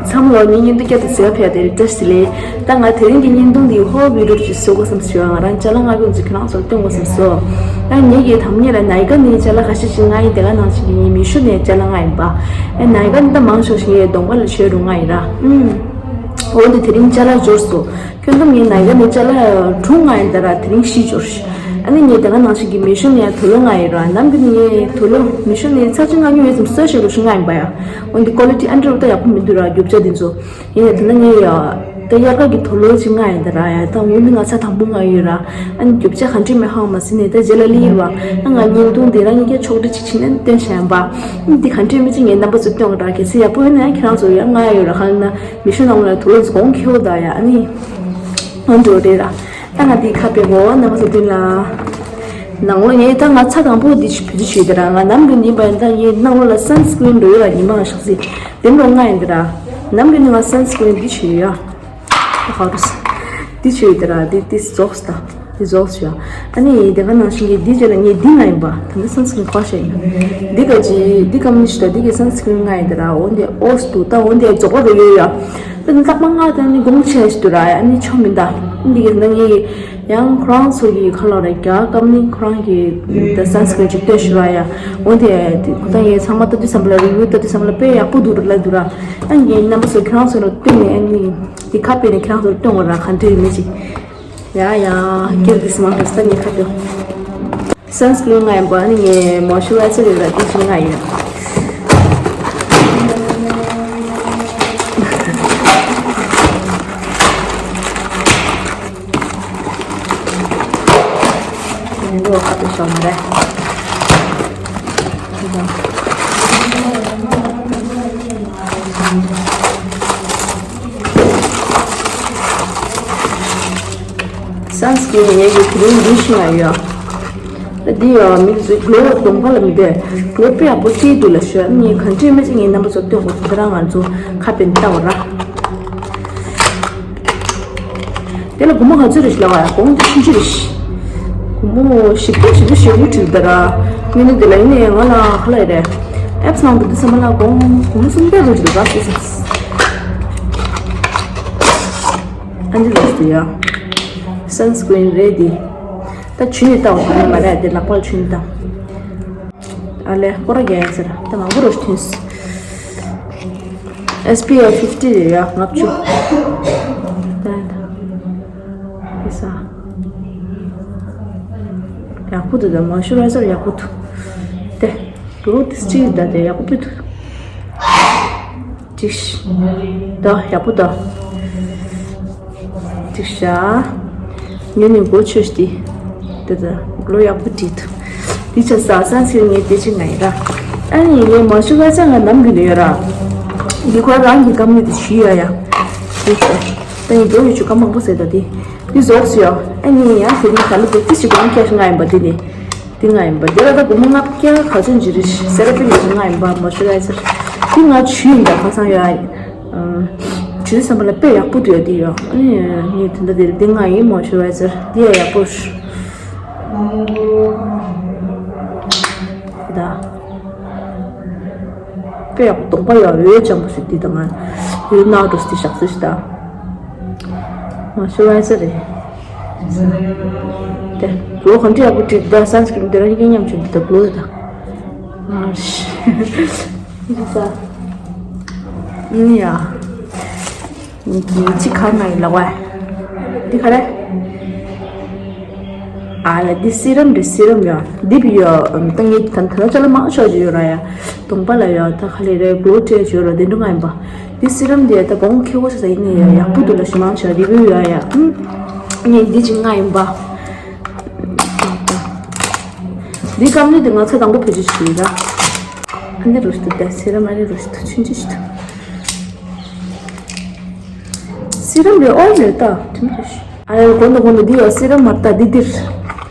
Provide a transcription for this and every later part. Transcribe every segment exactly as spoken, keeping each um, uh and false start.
ཚང་མ་ལ་ངའི་བརྙན་ཐུང་བསྐྱར་དུ་གཟིགས་པར་ཕེབས་པ་དེར་བཀྲ་ཤིས་བདེ་ལེགས། ད་ང་དེ་རིང་གི་བརྙན་ཐུང་འདི་ཧོར་བི་ཌིའོ་ཅིག་བཟོ་དགོས་བསམ་སོང་། ང་རང་ཅ་ལག་མངགས་ཡོང་དུས་ཁྱེད་རང་ཚོར་སྟོན་དགོས་བསམ་སོང་། ད་ངེད་ཀྱིས་དང་པོ་ཉིད་ལ་ནའི་ཀ་ནས་ཅ་ལག་ཁ་ཤས་ཤིག་མངགས་ཡིན། དེ་ག་ནང་བཞིན་གྱི་ངའི་མི་ཤོ་ནས་ཅ་ལག་མངགས་ཡིན་པ། ཨེ་ནའི་ཀ་ནི་ད་མང་ཤོས་ཤིག་ངའི་གདོང་པ་ལ་བྱོས་རུང་མངགས་ཡིན་ར། ཨུམ། འོ་འདི་དེ་རིང་ཅ་ལག་འབྱོར་སོང་། ཁྱོད་ཚོ་ངའི་ནའི་ཀ་ནས་ཅ་ལག་དྲུག་མངགས་ཡིན་ད་ར། དེ་རིང་བཞི་འབྱོར། ཨ་ནི་ངས་དེ་ག་ནང་བཞིན་གྱི་མི་ཤོ་ནས་དུག་ལོག་མངགས་ཡིན་ར། ནམ་རྒྱུན་ངས་དུག་ལོག་མི་ཤོ་ནས་ཚར་གཅིག་མངགས་མྱོང་ཡོད་ཙམ་གསོལ་ཞིག་རུ་ཤི་མངགས་ཡིན་པ་ཡ། འོ་འདི་ཀོ་ལི་ཊི་ཨ་འདྲ་བོ་ད་ཡག་པོ་མི་འདུག་ར། རྒྱུ་ཆ་འདི་ཚོ། ཡིན་ནའི་དེ་ན་ངས་ཡ། ད་དབྱར་ཁ་གི་དུག་ལོག་ཅིག་མངགས་ཡིན་ད་ར་ཡ། ད་འོ་འདི་ང་ཚ་དང་པོ་མངགས་ཡོད་ར། ཨ་ནི་རྒྱུ་ཆ་ག་འདྲ་མེད་ཧང་མ་ཟིན་ནས་ད་རྗེས་ལ་ལི་ཡིན་བ། ཨ་ང་བརྙན་ཐུང་འདི་ར་ངས་ཀྱང་ཕྱོགས་སྒྲིག་ཅིག་བྱས་ནས་སྟོན་བྱས་ཡིན་པ། ཨ་འདི་ག་འདྲ་མེད་ཅིག་ངས་རྣམ་པ་ཚོ་སྟོན་ག་ར། གལ་སྲིད་ཡག་པོ་ཡོད་ན་ཡང་ཁྱེད་རང་ཚོ་ཡང་མངགས་ཡོད་ར། ག་ལ་ན་མི་ཤོ་ནང་ལ་དུག་ལོག་ཚོ་གོང་ཁེ་བོ་ད་ཡ། ཨ་ནི་འོ་འདྲ་བོ་རེད་ར། ད་ང་འདི་ཁ་ཕྱེ་གོ། རྣམ་པ་ཚོ་མདུན་ལ། ནང་ལོགས་ངས་ད་ང་ཚ་དང་པོ་འདི་བེད་སྤྱོད་བྱེད་ཡོད་ད་ར། ང་ནམ་རྒྱུན་ཡིན་པ་ཡིན་ད་ངས་ནང་ལོགས་ལ་སན་སི་ཀི་རིན་འགྲོ་ཡོད་ར། ཉི་མ་ཞག་ཚི་དེ་འགྲོ་ང་ཡིན་ད་ར། ནམ་རྒྱུན་ནི་ང་སན་སི་ཀི་རིན་འདི་བྱེད་ཡོད་ཡ། ཧ་རུ་ས། འདི་བྱེད་ཡོད་ད་ར། འདི་འདི་རྫོགས་ད། འདི་རྫོགས་བྱོས་ཡ། ཨ་ནི་དེ་ག་ནང་བཞིན་གྱི་འདི་བྱས་ལ་ངས་འདི་ང་ཡིན་པ། ད་ནི་སན་སི་ཀི་རིན་ཁོ་ཤ་ཡིན། འདི་ག་ཅི་འདི་ཀམ་ནི་ཤི་ད། འདི་གི་སན་སི་ཀི་རིན་ང་ཡིན་ད་ར། འོ་འདི་ཨོ་སི་དུ་ད། འོ་འདི་རྫོགས་པ་རུ་ཡོད་ཡ། ད་ནི་ལྷག་པ་ང་ད་ནི་དགོང་ཆེ་ཞིག་ཏུ་ར་ཡ། ཨ་ནི་ཆོ་མིན་ད། འདི་གི་ན་ངས་ཡང་ཁོ་རང་ཚོ་གི་ཁ་ལོ་ར་རྒྱ་ཀམ་ནི་ཁོ་རང་གི་ད་སན་སི་ཀི་རིན་ཅིག་སྟོན་ཞུ་ར་ཡ། འོ་དེ་ད་ངས་ཚང་མ་ལྟ་དུས་ཙམ་པ་ལ་རི་ཝིའུ་ལྟ་དུས་ཙམ་པ་ལ་དཔེ་ཡག་པོ་འདུག་ར་ལ་འདུག་ར། ཨ་ངས་རྣམ་པ་ཚོ་ཁྱེད་རང་ཚོ་ལ་སྟོན་ནས། ཨ་ནི་འདི་ཁ་ཕྱེ་ནས་ཁྱེད་རང་ཚོ་ལ་སྟོན་དགོས་ར། ག་འདྲ་ཡིན་མིན་ཅིག་ཡ་ཡ། ཀིར་དིས་མ་ཧེ་ས་ནི་ཁ་ཏོ། སན་སི་ཀི་རིན་ང་ཡིན་པ། ཨ་ནི་ངས་མོ་ཤུ་རའི་ཛར་ཡོད་ར། དེ་ཅིག་ང་ཡིན། ཡིན་འགྲོ་ཁ་ཏོ་ཤོག་མ་རེད། སན་སི་ཀི་རིན་ངས་ཀྱི་དེ་རིང་འདི་ཤི་ང་ཡོད། ད་འདི་ཡོད་མིག་ཟུ་གློ་གདོང་པ་ལ་མི་འདོད། གློ་དཔེ་ཡག་པོ་བྲིས་འདུག་ལ་ཤོད། ངས་ག་འདྲ་མེད་ཅིག་ངས་རྣམ་པ་ཚོ་སྟོན་དགོས། དེ་རང་ང་ཚོ་ཁ་ཕྱེ་ནས་ལྟ་བ་ར། དེ་ལ་སྒོར་མོ་ག་ཚོད་རེད་ཤི་ལ་བ་ཡ། གོང་དེ་ཆུང་ཆུང་རེད་ཤི། སྒོར་མོ་བཞི་བརྒྱ་བཞི་བཅུ་ཞེ་དགུ་བྲིས་འདུག་ར། ངས་ནི་དེ་ལ་ཡིན་ནའི་ང་ལ་ག་ལ་ཡི་རེད། ཨེབ་སི་ནང་དུ་འདི་ཚང་མ་ལ་སྒོར་སྒོར་མོ་སུམ་བརྒྱ་རུ་འགྲོ་ར་ཟེར་ཟེར། ཨ་འདི་རེད་ཟེར་ཡ། སན་སི་ཀི་རིན་རེད་འདི། ད་ཆུ་ནི་བཏང་བ་མ་རེད་དེ། ལག་པར་ཆུ་ནི་བཏང་། ཨ་ལས་སྐོར་ར་རྒྱག་ཡ་ཟེར། ད་མང་པོ་རུ་ཐོན་སོང་། ཨེས་པི་ཨེཕ་ཕིབ་ཊི་རེད་ཡ། ལྔ་བཅུ། ད་ད་ཨེ་ས། ཡག་པོ་འདུག་ད་མོ་ཤུ་རའི་ཛར་ཡག་པོ་འདུག་དེ་གློ་དེ་སི་ཊི་ད་དེ་ཡག་པོ་འདུག་ཅིག་ད་ཡག་པོ་ད། ཅིག་ཤ། ཉོ་ནས་སྒོ་ཆོས་ཏེ། དེ་ད་གློ་ཡག་པོ་བྲིས་འདུག་འདི་ཆ་ས་སན་སི་ཀི་རིན་ངས་དེ་ཅིག་ང་ཡིན་ར། ཨ་ནི་ངས་མོ་ཤུ་རའི་ཛར་ང་ནམ་རྒྱུན་ཡོད་ར། འདི་ཁོ་རང་གི་ཀམ་པ་ནི་དེ་ཞུས་ཡ་ཡ། དེ་ད་ད་ངས་འགྲོ་ཡོད་ཆུ་ཀ་མང་པོ་ཟེར་ད་དེ། འདི་རྫོགས་སོང་ཡ། ཨ་ནི་ཡང་དེ་རིང་ག་ལ་དེ་ཅི་ཞིག་གོང་ཁེ་ཤི་ང་ཡིན་པ་འདི་ནི། འདི་ང་ཡིན་པ། འདི་ལ་ད་སྒོར་མོ་ལྔ་བརྒྱ་ག་ཚོད་འཇི་རེད། སེ་ར་ཕི་ལ་ང་ཡིན་པ། མོ་ཤུ་རའི་ཛར་འདི་ང་ཆུ་ཡིན་ད་ཁ་སང་ཡོད་ཨ། ཆུ་བསམ་པ་ལ་དཔེ་ཡག་པོ་འདུག་ཡ་འདི་ཡོད། ཨ་ནི་ངས་དེ་འདྲ་དེ་འདི་ང་ཡིན། མོ་ཤུ་རའི་ཛར་འདི་ཡ་ཡག་པོ་རེད། ད་དཔེ་ཡག་པོ་གདོང་པ་ཡ་འོད་འཇམ་པོ་ཞིག་འདི་ད་ང་འོད་ནག་འགྲོ་སི་ཞག་སི་ཞིག་ད། མོ་ཤུ་རའི་ཛར་རེད། དེ་གློ་ག་འདྲ་ཡག་པོ་བྲིས་འདུག་ད་སན་སི་ཀི་རིན་དེ་རང་གི་མཉམ་བྱུང་འདུག་ད་གློ་དེ་ད། ཨ་ཤི། འདི་ས། ནི་ཡ། ངེད་ཀྱི་ཅི་ཁ་ང་ཡི་ལ་བ། འདི་ག་རེ། ཨ་ལ་འདི་སི་རམ་རེད། སི་རམ་ཡ། འདི་བི་ཡ། ད་ངས་ད་ད་ལ་ཅ་ལག་མང་ཤོས་ཅིག་ཡོད་ར་ཡ། གདོང་པ་ལ་ཡ་ད་ག་ལེ་རེད། གློ་སྤྲད་ཅིག་ཡོད་ར། དེ་འདྲ་ང་ཡིན་པ། འདི་སི་རམ་དེ་ད་བོང་ཁེ་བོ་ཆ་ས་ཡིན་ནི་ཡ། ཡག་པོ་འདུག་ལ་ཞེ་མང་ཆ་རི་བིའུ་ཡ་ཡ། ཨུམ། ངས་འདི་ཅིག་ང་ཡིན་པ། འདི་ཀམ་པ་ནི་དེ་ང་ཚ་དང་པོ་བེད་སྤྱོད་བྱེད་ཀྱི་ཡོད་ར། ཨ་ནི་རུ་ཞིག་ཏུ་ད་སི་རམ་ཨ་ནི་རུ་ཞིག་ཏུ་ཆུང་ཆུང་ཞིག་ཏུ། སི་རམ་རེད་ཨོ་ཡིལ་རེད་ད། ཆུང་ཆུང་ཞིག་ཨ་ནི་གོང་དུ་གོང་དུ་འདི་ཡོད། སི་རམ་མ་རེད་ད། འདི་འདིར་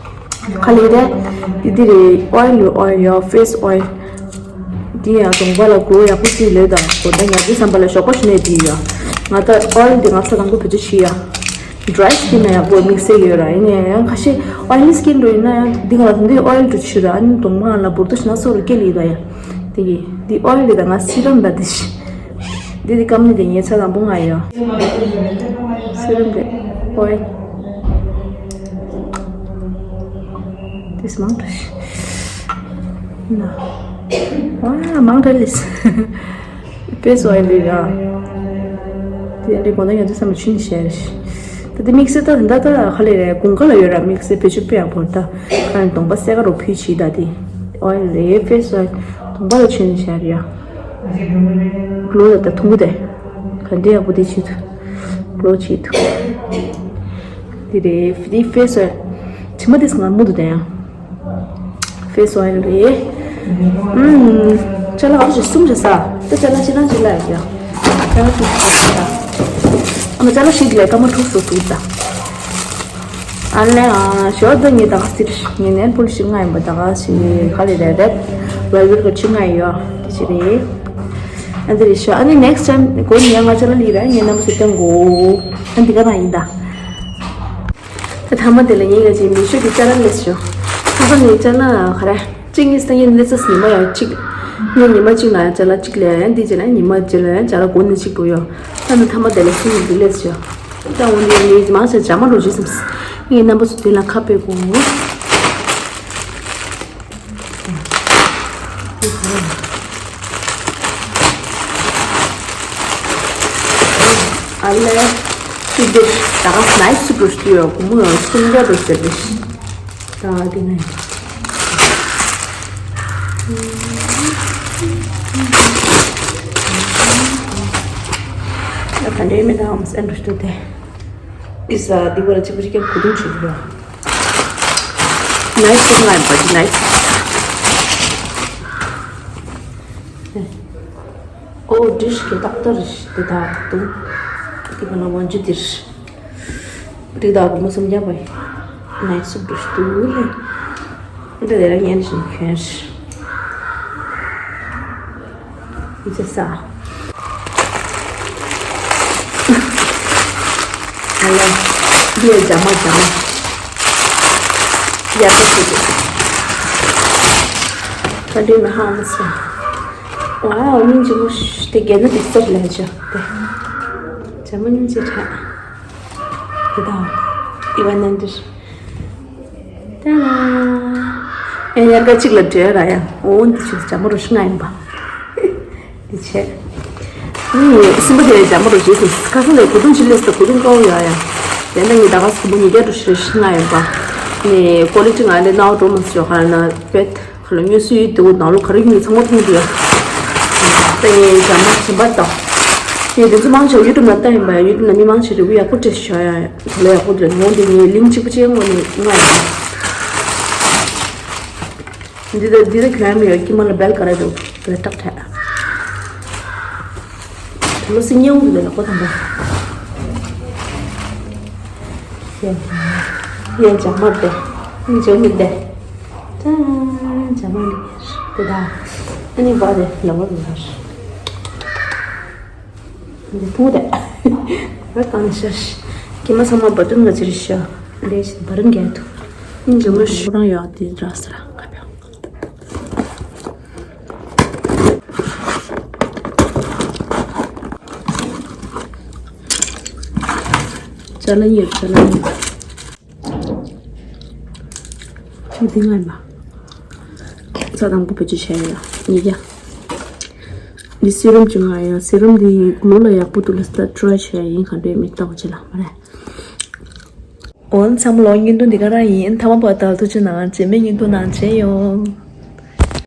ག་ལེ་རེད། འདི་འདི་རེད། ཨོ་ཡིལ་ཨོ་ཡིལ་ཡོད། ཕེ་སི་ཨོ་ཡིལ། འདི་ཡང་གདོང་པ་ལ་གློ་ཡག་པོ་ཅིག་ལོས་དང་གོ། ད་ཉལ་ཁྲིའི་ཟམ་པ་ལ་ཞོགས་པ་ཞུ་ནས་འདི་ཡོད། ང་ད་ཨོ་ཡིལ་འདི་ང་ཚ་དང་པོ་བེད་སྤྱོད་བྱེད་ཡ། ཌི་རའི་སི་ཀིན་ལ་ཡག་པོ་དམིགས་བསལ་ཡོད་ར། ཡིན་ནའི་ཡང་ཁ་ཤས་ཨོ་ཡི་ལི་སི་ཀིན་འགྲོ་ཡིན་ན་ཡང་འདི་ག་ལ་ད་འདི་ཨོ་ཡིལ་འགྲོ་ཆུ་ར། ཨ་ནི་གདོང་པ་ལ་འབུར་ཏོ་ཞིག་ན་སོ་རུ་སྐྱེ་ལི་ཡོད་ཡ། དེ་གི་འདི་ཨོ་ཡིལ་འདི་ད་ང་སི་རམ་ད་འདི་ཞིག་འདི་འདི་ཀམ་ནི་དེ་ངའི་ཚ་དང་པོ་ང་ཡོད། སི་རམ་དེ་ཨོའི་དེ་མང་དྲགས་ན། ཝ་མང་དྲགས་ལིས། ཕེ་སི་ཨོའི་ལི་ར། དེ་འདྲའི་གོང་ད་ང་ཚོ་བསམ་པ་ཆུན་ཤེར། ད་དེ་དམིགས་བསལ་ད་ད་ད་ག་ལེ་རེད། དགུན་ཁ་ལ་ཡོད་ར། དམིགས་བསལ་བེད་སྤྱོད་དཔེ་ཡག་པོ་རེད། ད་ག་ནས་གདོང་པ་སེ་ག་རུ་ཕུལ་བྱེད་ད་དེ་ཨོའི་རེད། ཕེ་སི་ཨོའི་གདོང་པ་ལ་ཆུན་ཤེར་ཡ། གློ་ལ་ད་ཐུང་གུ་དེ་ག་འདྲའི་ཡག་པོ་དེ་བྱེད་ཐུབ། གློ་བྱེད་ཐུབ། དེ་རེད། དེ་ཕེ་སི་ཨོའི་དྲི་མ་དེ་སྔ་མོ་དུ་དེ་ཡང་། ཕེ་སི་ཨོའི་རེད། ཨུམ། ཅ་ལག་ཨ་ཞིག་གསུམ་རེད་ས། ད་ཅ་ལག་ཅི་རང་ཅི་ལ་ཡ། ཅ་ལག་ཅི་ལ་ཡ། ཨ་མ་ཅ་ལག་ཞིག་ལས་ཀ་མ་འཁྲུག་སོ་སོ་ས། ཨ་ལེ་ཨ་ཞོ་ད་ངས་ད་ག་སི་ངས་ནན་པོ་ཞིག་ང་ཡིན་པ་ད་ག་ཞིག་ག་ལེ་རེད་རེད། ཝེལ་ཝེལ་ག་ཅི་ང་ཡོད་དེ་ཅི་རེད། ཨ་འདི་རེད་ཤོ། ཨ་ནི་ནེག་སི་ཊའིམ་གོ་ནི་ཡང་ང་ཅ་ལག་ལི་ར་ངས་རྣམ་པ་སུ་སྟོན་གོ། ཨ་འདི་ག་རང་ཡིན་ད། ད་ཐ་མ་དེ་ལ་ངས་ང་ཅིག་མི་ཤོ་གི་ཅ་ལག་ལས་ཤོ། ཁ་ཁ་ནས་ཅ་ལག་ག་རེ། གཅིག་གཉིས་ད་ངས་ལས་ས་ཉི་མ་ཡང་གཅིག་ངས་ཉི་མ་གཅིག་ལ་ཡང་ཅ་ལག་གཅིག་ལས་ཡང་འདི་བྱས་ན་ཉི་མ་གཅིག་ལ་ཡང་ཅ་ལག་གོ་ནས་གཅིག་འགྲོ་ཡོང་། ད་ནི་ཐ་མ་དེ་ལ་སུ་ཡིན་འདི་ལས་ཤོ། ད་འོ་འདི་ངས་མང་ཆེ་ཇ་མ་འགྲོ་རྗེས་སམ། ངས་རྣམ་པ་ཚོ་དེ་ལ་ཁ་ཕེ་གོ། ཨ་ལེ། ཅི་འདི་ད་ག་ནའི་སི་འགྲོ་ཤི་ཡོད་གོ་མོ་ཡང་སུམ་བརྒྱ་འགྲོ་ཟེར་ཏེ། ད་དེ་ནས། ད་ག་འདྲའི་མི་དང་ཨམ་སེན་འགྲོ་ཤི་དེ། ཨི་ས་འདི་བར་གཅིག་པུ་ཞིག་གི་གོ་དུང་ཆུ་ལོ། ནའི་སི་ང་ཡིན་པ་ཅི་ནའི་སི། ཨོ་འདི་ཞིག་གི་ཏག་ཏག་རེད་ཤི་དེ་ད་གོ་དུང་། དེ་ག་ན་ཝང་ཇུ་དེ་རེད། དེ་ད་གོ་མོ་སུམ་བརྒྱ་པ་ཡིན། ནའི་སི་འགྲོ་ཤི་དུ་ལེ། འདི་དེ་ར་ཉན་བཞིན་ཁྱོད་རེད། འདི་ཚེ་ས། ཨ་ལ། འདི་ཡ་ཇ་མ་ཇ་མ། ཡ་ཏི་ཤི་ཏི། ད་འདི་ན་ཧ་མ་སོ། ཝའོ་སྙིང་རྗེ་མོ་ཤི་དེ་རྒྱན་ནི་དེ་སར་ལ་ཇ་དེ། ཇ་མ་སྙིང་རྗེ་དྲག་དེ་དང་། ཨི་ཝན་ནན་དི། ཏ་ལ། ཨེ་ཡར་ཀ་གཅིག་ལ་འབྲེལ་ར་ཡ། འོ་འདི་ཆུ་ཇ་མ་རུ་ཤི་ང་ཡིན་པ། འདི་བྱས། ཨུམ། སིམ་པ་དེ་ཇ་མ་རུ་བྱས་སོང་། ཁ་སང་ལས་གོ་དུང་ཅི་ལས་སོ་གོ་དུང་ཀའོ་ཡ་ཡ། དེ་འདྲ་ངས་ད་ག་སོ་མོ་ཉིས་བརྒྱ་རུ་ཤི་ཤི་ང་ཡིན་པ། ནས་ཀོ་ལི་ཊི་ང་ལས་ནའོ་འགྲོ་མ་སོ་ཁ་ན་བེད། ཁ་ལ་དངོས་སུ་ཡོད་དེ་འོ་ནང་ལོ་ག་རེ་ཡོད་ཚང་མ་མཐོང་གི་ཡ། ད་ངས་ཇ་མ་ཇ་མ་དང་། ངས་དེ་ཚོ་མང་ཆེ་བ་ཡུ་ཊུབ་ན་ལྟ་ཡིན་པ་ཡ། ཡུ་ཊུབ་ན་མི་མང་ཆེ་རེ་བུ་ཡག་པོ་སྤྲད་ཤག་ཡ། དེ་ལ་ཡག་པོ་དེ་ལ་ངོ་འདི་ངས་ལིང་ཀི་གཅིག་པུ་ཅིག་ངོ་ནས་མངགས་ཡིན། འདི་ད་འདི་ད་ཁྱོད་མི་ཡོད་ཀྱི་མ་ལ་སྦལ་ག་རེ་འདུག་དེ་ལ་སྐྲག་ཐལ། དེ་ལོ་སི་ཉེ་འུ་དེ་ལ་ལག་པ་དང་པོ། ཡ་ཇ་མ་དེ། ཇ་མི་དེ། ཅང་ཇ་མ་ནི་དེ་ད། ཨ་ནི་བ་དེ་ལ་བ་དེ་ད། འདི་ཐུང་དེ། བ་གང་ཤ་ཤ། ཀྱེ་མ་ཚང་མ་བ་དུན་ང་ཅི་རི་ཤ། ལས་བ་རང་གས་དུ། ཨིན་ཇི་མ་ཤ་རང་ཡོད་དེ་ར་ས་ར་ག་པ། ཅ་ལག་ཡོད་ཅ་ལག་ཡོད། ཁྱོད་འདི་ང་ཡིན་པ། རྩ་དང་པོ་བེད་སྤྱོད་བྱས་ཡོད་ཉིས་བརྒྱ། འདི་སི་རམ་གྱི་ང་ཡིན། སི་རམ་འདི་ལོ་ལ་ཡག་པོ་འདུག་ལ་སི་ཊ་ཊི་རའི་བྱས་ཡིན། ག་འདྲས་མི་ལྟ་བ་ཅི་ལ་མ་རེད། འོན་ཚང་མ་ལོ་བརྙན་ཐུང་འདི་ག་རང་ཡིན། ཐ་མ་བར་དུ་ཐུགས་རྗེ་གནང་། རྗེས་མའི་བརྙན་ཐུང་ནང་མཇལ་ཡོང་།